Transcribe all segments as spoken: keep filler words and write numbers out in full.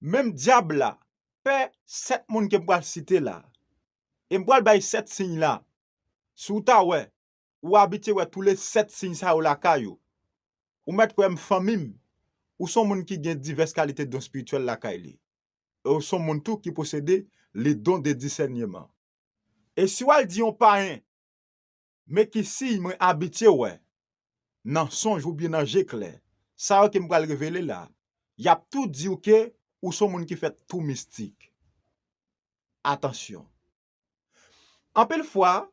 Menm dyab la pè sèt moun ke m pral site la. E m pral bay sèt siy la. Si w ta wè, ou abitye wè tou le sèt siy sa yo lakay ou. Ou mèt kwè m, fanmi m, ou se yon moun ki gen divès kalite don espirityèl lakay li. E ou se yon moun tou ki posede le don de disèneman. E si w al di yon payen, men ki siy mwen abitye wè nan sonj oubyen nan je klè, sa yo ke m pral revele la, y ap tou di w ke ou se yon moun ki fèt tou mistik. Atansyon. Anpil fwa,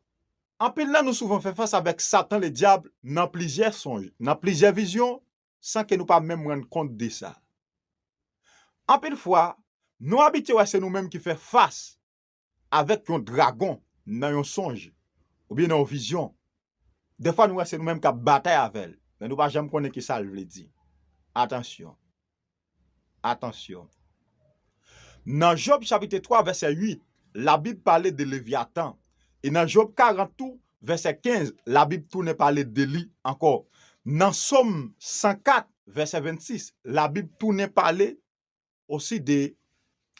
anpil nan nou souvan fè fas avèk Satan Ledyab nan plizyè sonj, nan plizyè vizyon, san ke nou pa menm rann kont de sa. Anpil fwa, nou abitye wè se nou menm ki fè fas avèk yon dragon nan yon sonj oubyen nan yon vizyon. Defwa nou wè se nou menm k ap batay avè l, men nou pa janm konnen ki sa l vle di. Atansyon. Atansyon. Nan Jòb chapit twa vèsè uit, Labib pale de Levyatan. E nan Jòb karant tou, vèsè kenz, Labib tounen pale de li ankò. Nan Sòm san kat, vèsè vennsis, Labib tounen pale osi de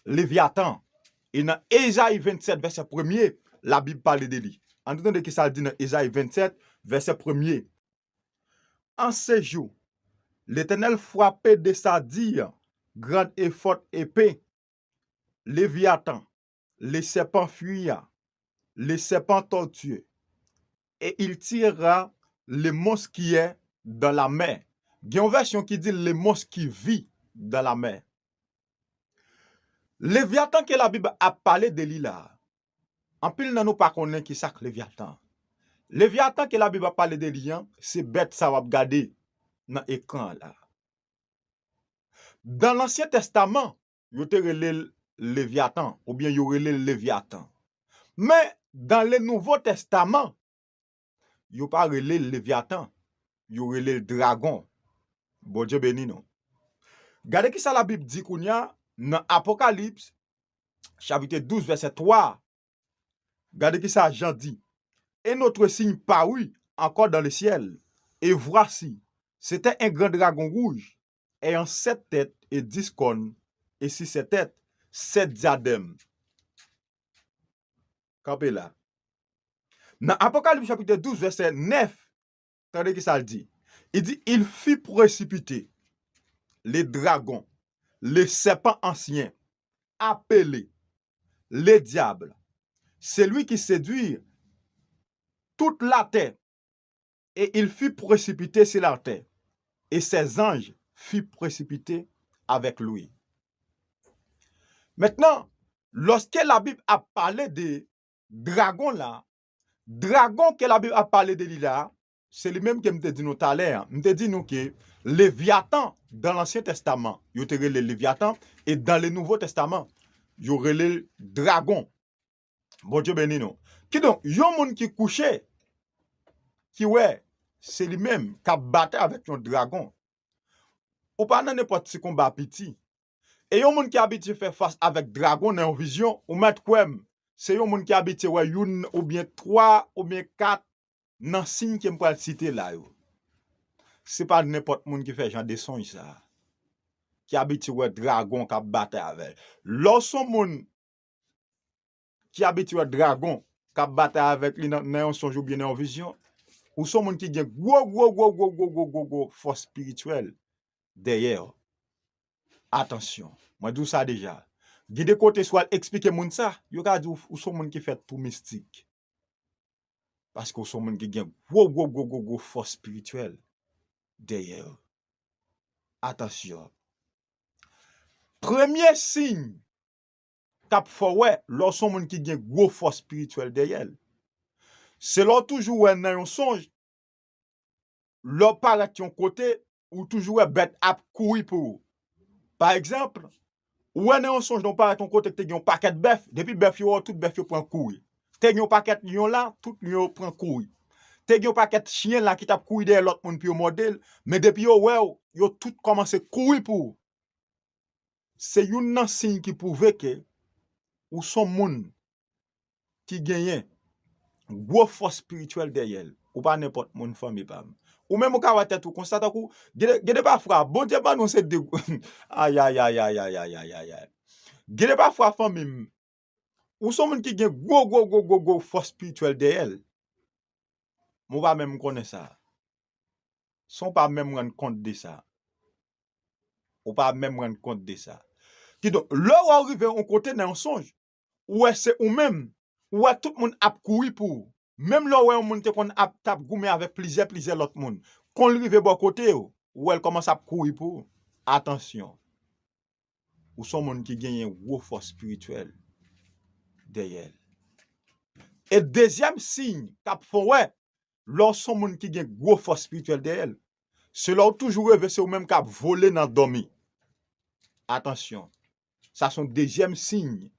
Levyatan. E nan Ezayi vennsèt, vèsè premye, Labib pale de li. Ann tande ki sa l di nan Ezayi vennsèt, vèsè premye. En ce jour, l'Éternel frappait de sa dire grande et forte épée Léviathan, le serpent fuya, le serpent tortueux, et il tira le monstre qui est dans la mer. Gen yon vèsyon ki di le monstre qui vit dans la mer. Levyatan ke Labib ap pale de li la, anpil nan nou pa konnen ki sa k Levyatan. Levyatan ke Labib ap pale de li an, se bèt sa w ap gade nan ekran an la. Dan Lansyen Tèstaman, yo te rele l Levyatan, oubyen yo rele l Levyatan. Men, dan le Nouvo Tèstaman, yo pa rele l Levyatan, yo rele l dragon. Bondye beni nou. Gade ki sa Labib di kounye a nan Apokalips, chapit douz, vèsè twa. Gade ki sa Jan di. Un autre signe parut encore dans le ciel, et voici, c'était un grand dragon rouge, ayant sept têtes et dix cornes, et sur ses têtes, sept diadèmes. Kanpe la. Nan Apokalips chapit douz, vèsè nèf, tande ki sa l di. Il dit, il fit précipiter le dragon, le serpent ancien, appelé le diable, celui qui séduit toute la terre, et il fut précipité sur la terre, et ses anges furent précipités avec lui. Maintenant, lorsque la Bible a parlé de dragon la, dragon ke Labib ap pale de li la, se li menm ke m te di nou talè a. M te di nou ke Levyatan, dan Lansyen Tèstaman, yo te rele l Levyatan, e dan le Nouvo Tèstaman, yo rele l dragon. Bondye beni nou. Kidonk, yon moun ki kouche, ki wè, se li menm k ap batay avèk yon dragon. Ou pa nan nenpòt ti konba piti. E yon moun ki abitye fè fas avèk dragon nan yon vizyon, ou mèt kwè m, se yon moun ki abitye wè youn oubyen twa oubyen kat nan siy ke m pral site la yo. Se pa nenpòt moun ki fè jan de sonj sa a, ki abitye wè dragon k ap batay avè l. Lè w se yon moun ki abitye wè dragon k ap batay avèk li nan, nan yon sonj oubyen nan yon vizyon, ou se yon moun ki gen gwo, gwo, gwo fòs espirityèl dèyè w. Atansyon, mwen di w sa deja. Gen de kote, si w al eksplike moun sa, yo ka di w, ou se yon moun ki fèt tou mistik. Paske ou se yon moun ki gen gwo, gwo, gwo, gwo, gwo fòs espirityèl dèyè w. Atansyon. Premye siy k ap fè w wè lè w se yon moun ki gen gwo fòs espirityèl dèyè l, se lè w toujou wè nan yon sonj, lè w parèt yon kote, ou toujou wè bèt ap kouri pou ou. Pa egzanp, ou wè nan yon sonj lè w parèt yon kote ki te gen yon pakèt bèf, depi bèf yo wè w, tout bèf yo pran kouri. Te gen yon pakèt lyon la, tout lyon yo pran kouri. Te gen yon pakèt chen la ki t ap kouri dèyè lòt moun pou yo mòde l, men depi yo wè w, yo tout kòmanse kouri pou ou. Se youn nan siy ki pwouve ke ou se yon moun ki genyen gwo fòs espirityèl dèyè l. Ou pa nenpòt moun, fanmi pa m. Ou menm ou ka wè tèt ou konsa, tankou, gen de, gen de pafwa, Bondye ban nou se de, ayayayayayayayay. Gen de pafwa, fanmi m, ou se yon moun ki gen gwo, gwo, gwo, gwo, gwo fòs espirityèl dèyè l. Men w pa menm konnen sa. San w pa menm rann kont de sa. Ou pa menm rann kont de sa. Kidonk, lè w wè w rive yon kote nan yon sonj, ou wè se ou menm, ou wè tout moun ap kouri pou ou. Menm lè w wè yon moun te konn ap t ap goumen avèk plizyè, plizyè lòt moun, kon l rive bò kote w, ou wè l kòmanse ap kouri pou ou. Atansyon. Ou se yon moun ki genyen gwo fòs espirityèl dèyè l. E dezyèm siy k ap fè w wè, lè w se yon moun ki gen gwo fòs espirityèl dèyè l, se lè w toujou reve se ou menm k ap vole nan dòmi. Atansyon, sa se yon dezyèm siy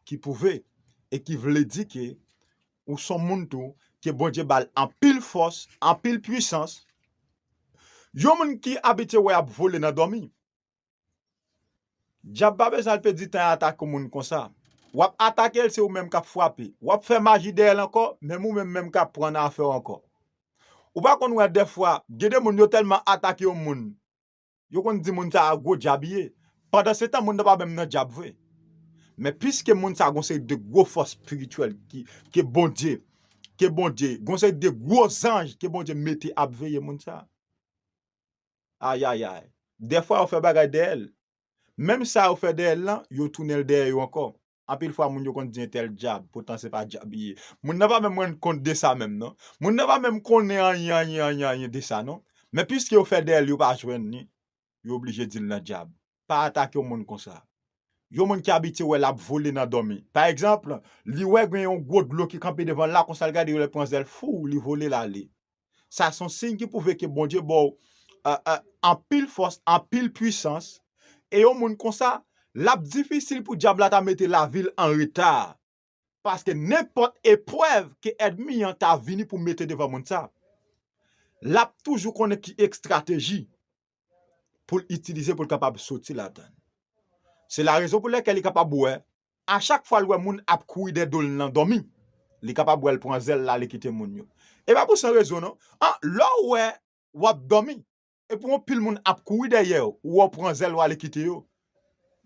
ki pwouve e ki vle di ke ou se yon moun tou ke Bondye ba l anpil fòs, anpil pwisans. Yon moun ki abitye wè y ap vole nan dòmi, dyab pa bezwen al pèdi tan atake yon moun konsa. W ap atake l, se ou menm k ap frape. W ap fè maji dèyè l ankò, menm ou menm menm k ap pran nan afè w ankò. Ou pa konn wè dèfwa, gen de moun yo tèlman atake yon moun, yo konn di moun sa a gwo dyab li ye. Pandansetan, moun nan pa menm nan dyab vre. Men piske moun sa a gon seri de gwo fòs espirityèl ki, ke Bondye, ke Bondye, gon seri de gwo zanj ke Bondye mete ap veye moun sa a. Ayayay. Dèfwa yo fè bagay dèyè l. Menm sa yo fè dèyè l lan, yo tounen l dèyè yo ankò. Anpil fwa, moun yo konn di entèl dyab, poutan se pa dyab li ye. Moun nan pa menm rann kont de sa menm, non. Moun nan pa menm konnen anyen, anyen, anyen, anyen de sa, non. Men piske yo fè dèyè l, yo pa jwenn li, yo oblije di l nan dyab. Pa atake yon moun konsa. Yon moun ki abitye wè l ap vole nan dòmi. Pa egzanp, li wè gen yon gwo dlo ki kanpe devan l la, konsa l gade, yo lè pran zèl, fou, li vole l ale. Sa se yon siy ki pwouve ke Bondye ba w, euh, euh, anpil fòs, anpil pwisans. E yon moun konsa, l ap difisil pou dyab la ta mete lavi l an reta. Paske nenpòt eprèv ke ènmi an ta vini pou mete devan moun sa, l ap toujou konnen ki estrateji pou l itilize pou l kapab soti ladan l. Se la rezon pou lèkèl li kapab wè, a chak fwa l wè moun ap kouri dèyè do l nan dòmi, li kapab wè l pran zèl la, li kite moun yo. E pa pou san rezon non. An, lè w wè w ap dòmi, epi yon pil moun ap kouri dèyè w, ou wè w pran zèl w ale kite yo,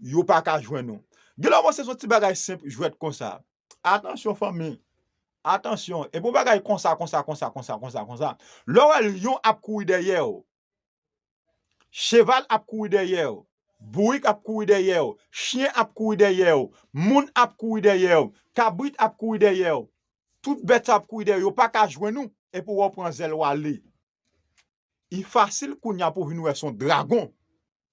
yo pa ka jwenn ou. Gen lè w panse se yon ti bagay senp, jwèt konsa. Atansyon, fanmi. Atansyon. Epi yon bagay konsa, konsa, konsa, konsa, konsa, konsa. Lè w wè lyon ap kouri dèyè w, cheval ap kouri dèyè w, bourik ap kouri dèyè w, chen ap kouri dèyè w, moun ap kouri dèyè w, kabrit ap kouri dèyè w, tout bèt sa ap kouri dèyè w, yo pa ka jwenn ou, epi w pran zèl w ale. Li fasil kounye a pou w vin wè se yon dragon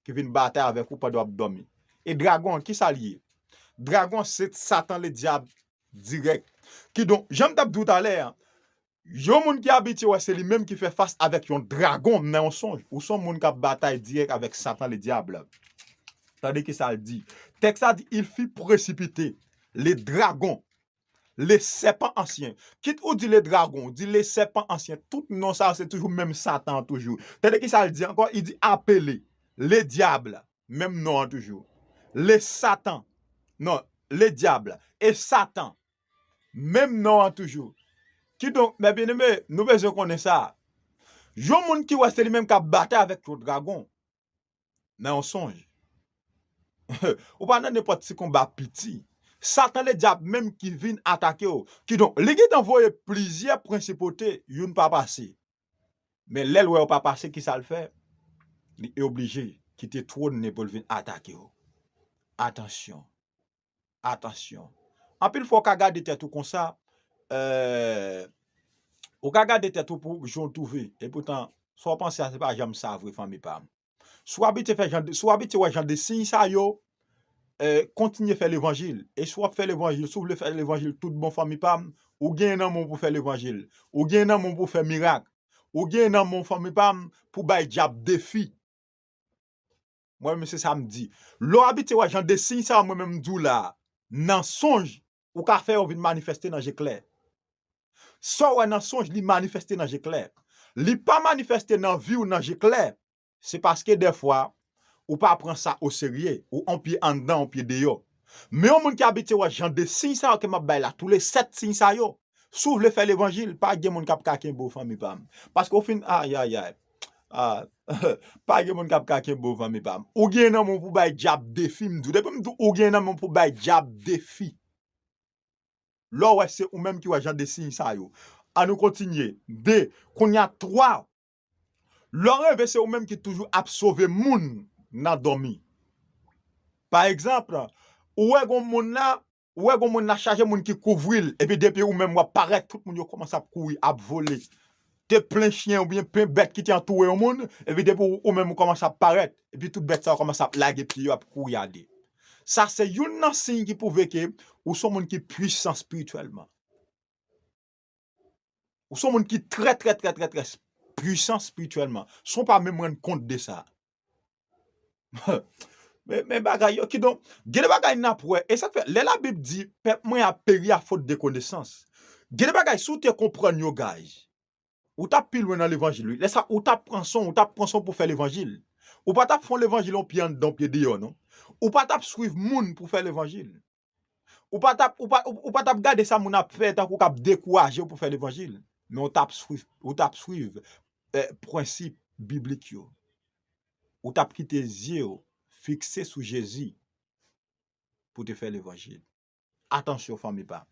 ki vin batay avèk ou pandan w ap dòmi. E dragon an, kisa l ye? Dragon se Satan Ledyab dirèk. Kidonk, jan m t ap di w talè a, yon moun ki abitye wè se li menm ki fè fas avèk yon dragon nan yon sonj, ou se yon moun k ap batay dirèk avèk Satan Ledyab. Tande kisa l di. Tèks la di, il fit précipiter le dragon, le serpent ancien. Kit ou di le dragon, ou di le serpent ancien, tout non sa yo se toujou menm Satan an toujou. Tande kisa l di ankò, li di apele le diable, menm non an toujou. Le Satan, non, le diable, e Satan, menm non an toujou. Kidonk, mè byeneme, nou bezwen konnen sa. Yon moun ki wè se li menm k ap batay avèk yon dragon nan yon sonj. Ou pa nan nenpòt ti konba piti. Satan Ledyab menm ki vin atake w. Kidonk, li gentan voye plizyè prensipote, youn pa pase. Men lè l wè w pa pase, kisa l fè? Li oblije kite twòn li pou l vin atake w. Atansyon. Atansyon. Anpil fwa, w ka gade tèt ou konsa, euh, ou ka gade tèt ou pou jan w twouve. Epoutan, sa w panse a, se pa janm sa vre, fanmi pa m. Si w abitye fè jan de, si w abitye wè jan de siy sa yo, eh, kontinye fè levanjil. E si w ap fè levanjil, si w vle fè levanjil tout bon, fanmi pa m, ou genyen nan men w pou fè levanjil. Ou genyen nan men w pou fè mirak. Ou genyen nan men w, fanmi pa m, pou bay dyab defi. Mwen menm, se sa m di. Lè w abitye wè jan de siy sa yo mwen menm m di w la a, nan sonj, ou ka fè yo vin manifeste nan je klè. Sa w wè nan sonj, li manifeste nan je klè. Li pa manifeste nan vi w nan je klè, se paske dèfwa, ou pa pran sa oserye, ou on pye anndan, on pye deyò. Men yon moun ki abitye wè jan de siy sa yo ke m ap bay la, tou le sèt siy sa yo, Si w vle fè levanjil, pa gen moun k ap ka kenbe w, fanmi pa m. Paske w fin, ayayay. Ah, pa gen moun k ap ka kenbe w, fanmi pa m. Ou gen nan men w pou bay dyab defi, m di w. Depi m di w, ou gen nan men w pou bay dyab defi. Lè w wè se ou menm ki wè jan de siy sa yo. An nou kontinye. De, kounye a twa. Lè w reve se ou menm ki toujou ap sove moun nan dòmi. Pa egzanp, ou wè gon moun la, ou wè gon moun la chaje moun ki kouvri l, epi depi ou menm w ap parèt, tout moun yo kòmanse ap kouri, ap vole. Te plen chen oubyen plen bèt ki te antoure yon moun, epi depi ou, ou menm ou kòmanse ap parèt, epi tout bèt sa yo kòmanse ap lage pye yo, ap kouri ale. Sa se youn nan siy ki pwouve ke ou se yon moun ki pwisan espirityèlman. Ou se yon moun ki trè, trè, trè, trè, trè pwisan espirityèlman. San w pa menm rann kont de sa. Men, men bagay yo, kidonk, gen de bagay n ap wè. E sa k fè, lè Labib di, pèp mwen ap peri a fot de konesans. Gen de bagay, si w te konprann yo, guys, ou t ap pi lwen nan levanjil, wi. Lè sa, ou t ap pran san w, ou t ap pran san w pou fè levanjil. Ou pa t ap fè yon levanjil yon pye anndan, yon pye deyò, non. Ou pa t ap swiv moun pou fè levanjil. Ou pa t ap, ou pa, ou, ou pa t ap gade sa moun ap fè tankou k ap dekouraje w pou fè levanjil. Men ou t ap swiv, ou t ap swiv, eh, prensip biblik yo. Ou t ap kite zye w fikse sou Jezi pou te fè levanjil. Atansyon, fanmi pa m.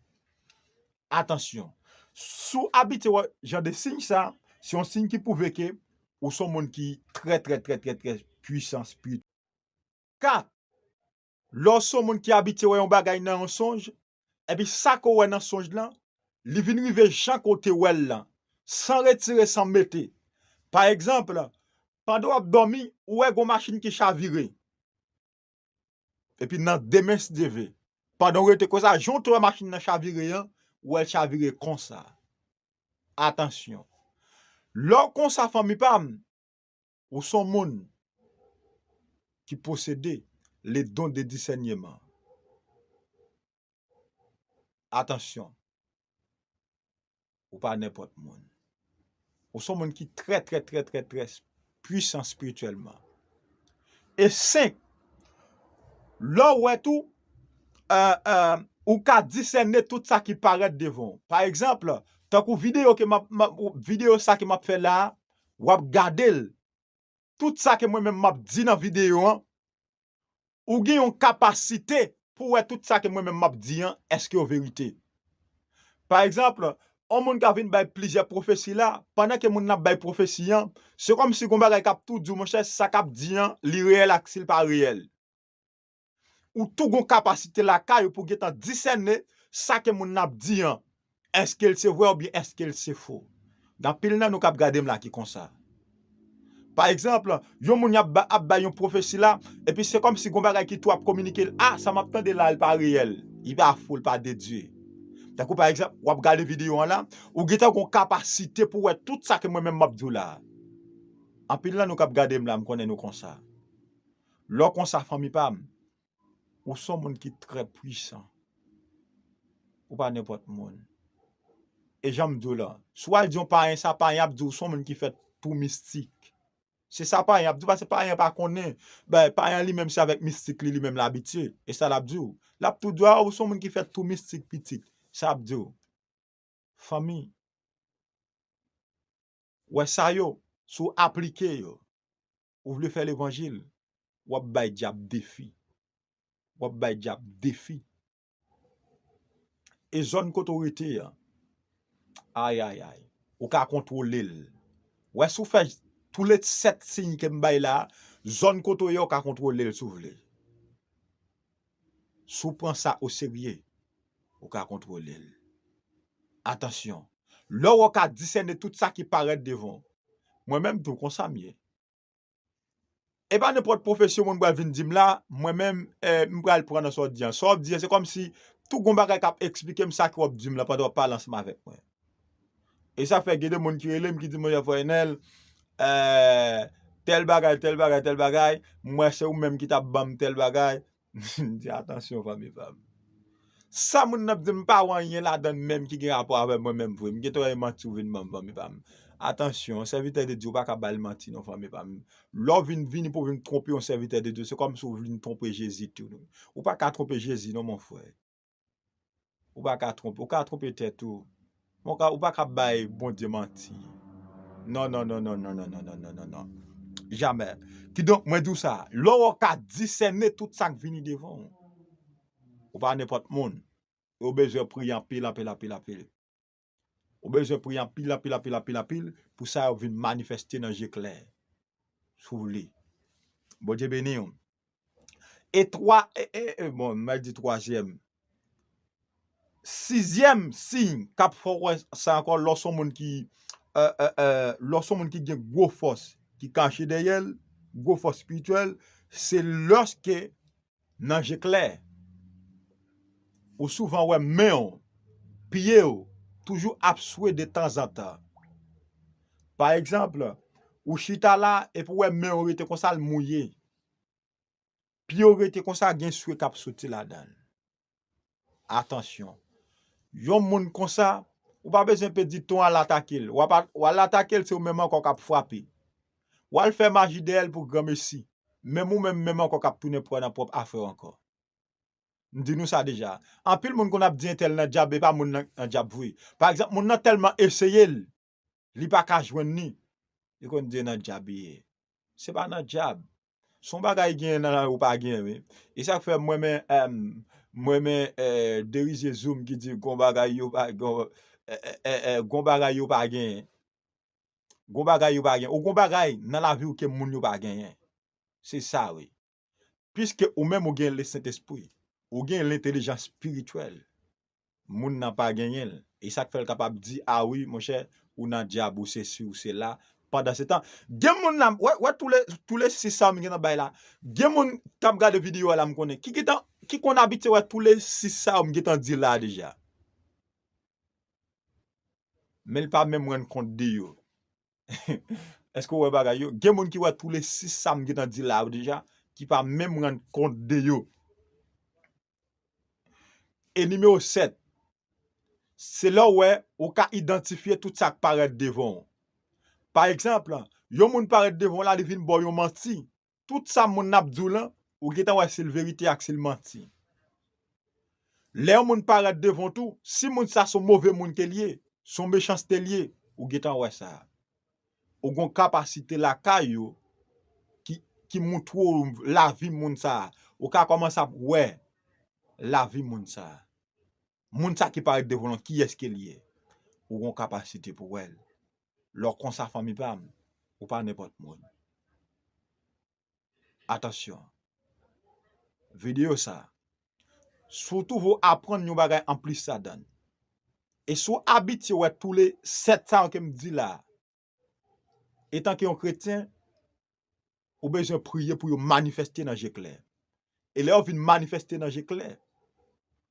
Atansyon. Si w abitye wè jan de siy sa, se yon siy ki pwouve ke ou se yon moun ki trè, trè, trè, trè, trè pwisan espirityèl. Kat, lè w se yon moun ki abitye wè yon bagay nan yon sonj, epi sa ke w wè nan sonj lan, li vin rive jan ke w te wè l lan, san retire, san mete. Pa egzanp, pandan w ap dòmi, ou wè gon machin ki chavire. Epi nan demen, si Dye vle, pandan w rete konsa, jan w te wè machin nan chavire an, ou wè l chavire konsa. Atansyon. Lè w konsa, fanmi pa m, ou se yon moun ki posede le don de disèneman. Atansyon. Ou pa nenpòt moun. Ou se yon moun ki trè, trè, trè, trè, trè pwisan espirityèlman. E senk, lè w wè tou, eh, eh, ou ka disène tout sa ki parèt devan w. Pa egzanp, tankou videyo ke m ap, m ap, videyo sa ke m ap fè la a, w ap gade l. Tout sa ke mwen menm m ap di nan videyo an, ou gen yon kapasite pou wè tout sa ke mwen menm m ap di an, èske yo verite. Pa egzanp, yon moun ka vin bay plizyè pwofesi la, pandan ke moun nan ap bay pwofesi an, se kòmsi gon bagay k ap tou di w, monchè, sa k ap di an, li reyèl ak si l pa reyèl. Ou tou gon kapasite lakay ou pou gentan disène sa ke moun nan ap di an. Èske l se vrè oubyen èske l se fo? Gen anpil nan nou k ap gade m la ki konsa. Pa egzanp, yon moun y ap ba-, ap bay yon pwofesi la, epi se kòmsi gon bagay ki tou ap kominike l, a, sa m ap tande la, l pa reyèl, li pa fo, l pa de Dye. Tankou pa egzanp, w ap gade videyo an la, ou gentan gon kapasite pou wè tout sa ke mwen menm m ap di w la a. Anpil nan nou k ap gade m la, m konnen nou konsa. Lè w konsa, fanmi pa m, ou se yon moun ki trè pwisan. Ou pa nenpòt moun. E jan m di w la, si w al di yon payen sa, payen ap di w se yon moun ki fèt tou mistik. Se sa payen ap di w, paske payen pa konnen. Ben, payen li menm se avèk mistik li, li menm l abitye. E sa l ap di w. L ap tou di w, a, ou se yon moun ki fèt tou mistik, pitit. Sa l ap di w. Fanmi, wè sa yo, si w aplike yo, ou vle fè levanjil, w ap bay dyab defi. W ap bay dyab defi. E zòn kote w rete an, ayayay, ou ka kontwole l. Wè, si w fè tou le sèt siy ke m bay la, zòn kote w ye, ou ka kontwole l si w vle. Si w pran sa oserye, ou ka kontwole l. Atansyon, lè w wè w ka disène tout sa ki parèt devan w. Mwen menm tou, konsa m ye. E pa nenpòt pwofesyon moun pral vin di m la, mwen menm, eh, m pral pran nan sa w di an. Sa w ap di an, se kòmsi tou gon bagay k ap eksplike m sa ke w ap di m la pandan w ap pale ansanm avèk mwen. E sa fè gen de moun ki rele m ki di m, monchè frè Enèl, eh, tèl bagay, tèl bagay, tèl bagay, m wè se ou menm ki t ap ban m tèl bagay. M di, atansyon, fanmi pa m. Sa moun nan ap di m, m pa wè anyen ladan l menm ki gen rapò avè mwen menm vre. M gentan wè e manti w vin ban m, fanmi pa m. Atansyon, yon sèvitè de Dye, ou pa ka ba l manti non, fanmi pa m. Lè w vin vini pou w vin twonpe yon sèvitè de Dye, se kòmsi w vin twonpe Jezi tou. Ou pa ka twonpe Jezi non, mon frè. Ou pa ka twonpe, ou ka twonpe tèt ou. Mon ka, ou pa ka bay Bondye manti. Non, non, non, non, non, non, non, non, non, non, non. Jamè. Kidonk, mwen di w sa, lè w ka disène tout sa k vini devan w, ou pa nenpòt moun. Ou bezwen priye anpil, anpil, anpil, anpil. Ou bezwen priye anpil, anpil, anpil, anpil, anpil, pou sa yo vin manifeste nan je klè. Si w vle. Bondye beni w. E twa, e, e, e, bon, m al di twazyèm. Sizyèm siy k ap fè w wè sa ankò, lè w se yon moun ki, e, e, e, lè w se yon moun ki gen gwo fòs, ki kache dèyè l, gwo fòs espirityèl, se lòske nan je klè, ou souvan wè men w, pye w, toujou ap swe detanzantan. Pa egzanp, ou chita la, epi w wè men w rete konsa, l mouye. Pye w rete konsa, gen swe k ap soti ladan l. Atansyon. Yon moun konsa, ou pa bezwen pèdi tan w al atake l. W ap a-, w al atake l, se ou menm ankò k ap frape. W al fè maji dèyè l pou granmesi. Menm ou menm, menm ankò k ap tounen pran nan pwòp afè w ankò. M di nou sa deja. Anpil moun konn ap di entèl nan dyab, e pa moun nan, nan dyab vre. Pa egzanp, moun nan tèlman eseye l, li pa ka jwenn li. Li konn di nan dyab li ye. Se pa nan dyab. Se yon bagay genyen nan ou pa genyen, wi. E sa k fè mwen men, em, mwen men, eh, Derizier Zoom ki di gon bagay yo pa, gon, eh, eh, eh, eh, gon bagay yo pa genyen. Gon bagay yo pa genyen. Ou gon bagay nan lavi w ke moun yo pa genyen. Se sa, wi. Piske ou menm ou gen Lesentespri, ou gen lentèlijans espirityèl. Moun nan pa genyen l. E sa k fè l kapab di, a wi, monchè, ou nan dyab, ou sesi, ou sela. Pandansetan, gen moun la, wè, wè, tou le, tou le sis sa m gentan bay la. Gen moun k ap gade videyo a la, m konnen, ki gentan, ki konn abitye wè tou le sis sa m gentan di la deja. Men l pa menm rann kont de yo. Èske w wè bagay yo? Gen moun ki wè tou le sis sa m gentan di la yo deja, ki pa menm rann kont de yo. E nimewo sèt, se lè w wè ou ka idantifye tout sa k parèt devan w. Pa egzanp, yon moun parèt devan w la, li vin ba w yon manti. Tout sa moun nan ap di w lan, ou gentan wè si l verite ak si l manti. Lè yon moun parèt devan w tou, si moun sa se yon move moun ke l ye, se yon mechanste l ye, ou gentan wè sa. Ou gon kapasite lakay ou ki, ki montre w lavi moun sa a. Ou ka kòmanse ap wè lavi moun sa a. Moun sa ki parèt devan w lan, kiyès ke l ye? Ou gon kapasite pou wè l. Lè w konsa, fanmi pa m, ou pa nenpòt moun. Atansyon. Videyo sa, si w twouve w aprann yon bagay anplis ladan l, e si w abitye wè tou le sèt sa yo ke m di la, etanke yon kretyen, ou bezwen priye pou yo manifeste nan je klè. E lè yo vin manifeste nan je klè,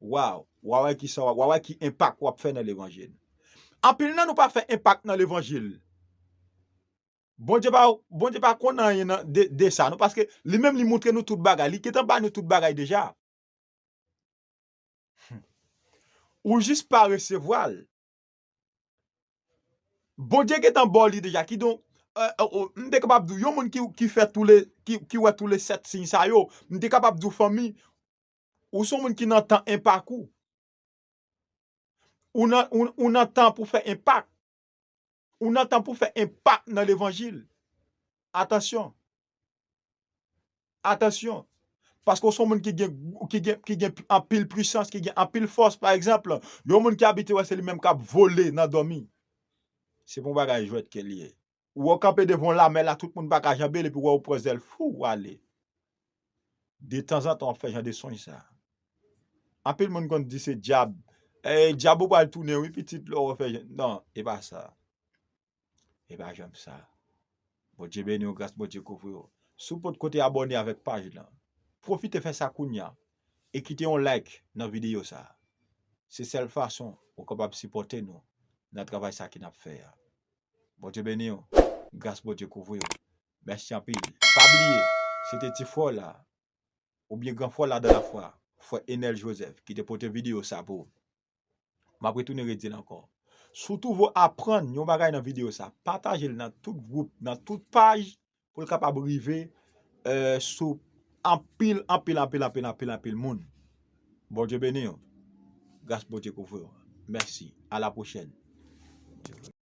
waw, w a wè ki sa, w a wè ki enpak w ap fè nan levanjil. Anpil nan nou pa fè enpak nan levanjil. Bondye pa, Bondye pa konn anyen nan, de, de sa, non, paske li menm li montre nou tout bagay. Li gentan ba nou tout bagay deja. Ou jis pa resevwa l. Bondye gentan ba w li deja. Kidonk, eh, eh, oh, m te kapab di w, yon moun ki, ki fè tou le, ki, ki wè tou le sèt siy sa yo, m te kapab di w, fanmi, ou se yon moun ki nan tan enpak ou. Ou nan, ou, ou nan tan pou fè enpak. Ou nan tan pou fè enpak nan levanjil. Atansyon. Atansyon. Paske w se yon moun ki gen, ki gen, ki gen anpil pwisans, ki gen anpil fòs. Pa egzanp, yon moun ki abitye wè se li menm k ap vole nan dòmi. Se pa yon bagay jwèt ke l ye. Ou wè w kanpe devan yon lamè la, tout moun pa ka janbe l, epi w wè w pran zèl, fou, w ale. Detanzantan, w ap fè jan de sonj sa. Anpil moun konn di se dyab. Eh, dyab ou pral tounen, wi, pitit, lè w fè jan, non, e pa sa. E pa janm sa. Bondye beni w, gras Bondye kouvri w. Si w potko te abòne avèk paj lan, pwofite fè sa kounya e kite yon like nan videyo sa. Se sèl fason ou kapab sipòte nou nan travay sa ke n ap fè a. Bondye beni w. Gras Bondye kouvri w. Mèsi anpil. Pa bliye, se te ti frè w la, oubyen gran frè w la dans la foi, frè Enel Joseph, ki te pote videyo sa pou ou. M ap retounen redi l ankò. Si w twouve w aprann yon bagay nan videyo sa, pataje l nan tout gwoup, nan tout paj, pou l kapab rive, eh, sou anpil, anpil, anpil, anpil, anpil, anpil moun. Bondye beni w. Gras Bondye kouvri w. Mèsi. A la pwochèn.